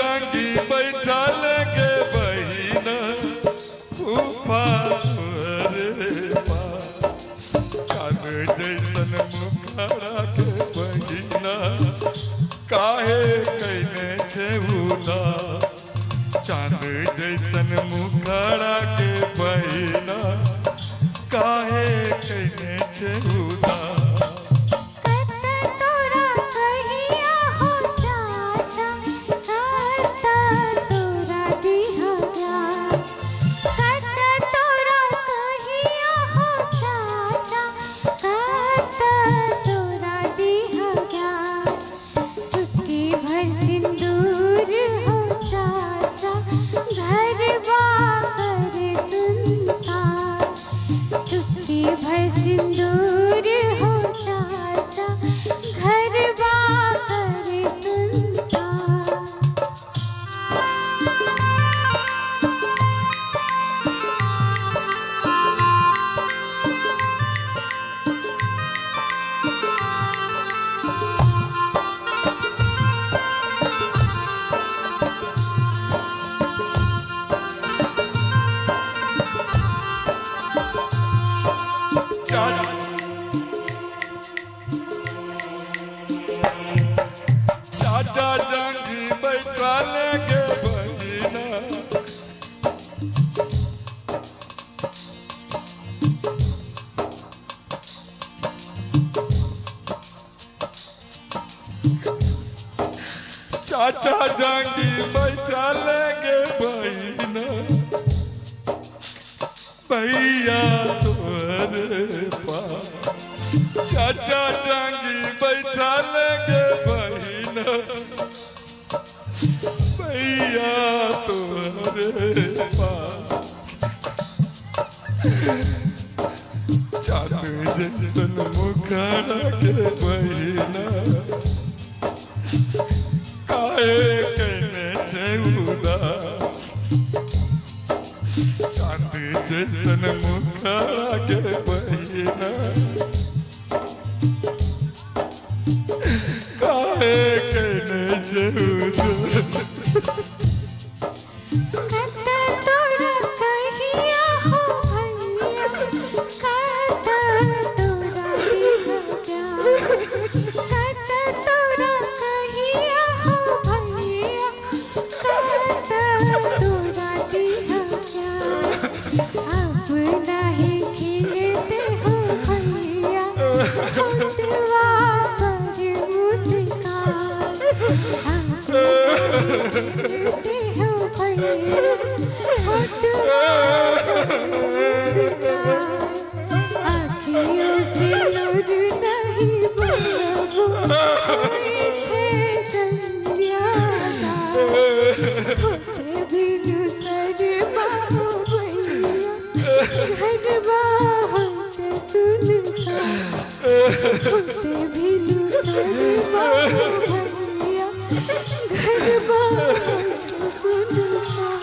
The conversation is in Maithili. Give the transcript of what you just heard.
जांगी बैठल गे बहिना, फूफा तोहरे पास। चांद जैसन मुखड़ा के बहिना, काहे कैने छे उदास। चांद जैसन मुखड़ा के बहिना, काहे कैने छे उदास। कत तोरा कहिया हो चाचा, कत तोरा दिहा प्यार। कत तोरा कहिया हो चाचा, कत तोरा दिहा प्यार। चुटकी भर सिंदूर हो चाचा, घरवा कर सुनसान। चुटकी भर सिंदूर हो चाचा, घरवा कर सुनसान। चाचा जांगी बैठल गे बहिना, चाचा जांगी बैठल गे बहिना, भैया तोहरे पास। चाचा जांगी बैठल गे बहिना, भैया तोहरे पास। चांद जैसन मुखड़ा के बहिना, काहे कैने छे उदास। चांद जैसन मुखड़ा के बहिना, काहे कैने छे उदास। कत तोरा कहिया हो भैया, कत तोरा दिहा प्यार। कत तोरा कहिया हो भैया, कत तोरा दिहा प्यार। अब नहीं खेलते हो भैया, होठवा पर मुस्कान। अब नहीं खेलते हो भैया, होठवा पर मुस्कान। आँखियों से नूर नहीं बोलबो, होई छे कन्यादान। होते बिनु शर्माओ भैया, घरवा होते सुनसान। होते बिनु शर्माओ भैया, घरवा होते सुनसान।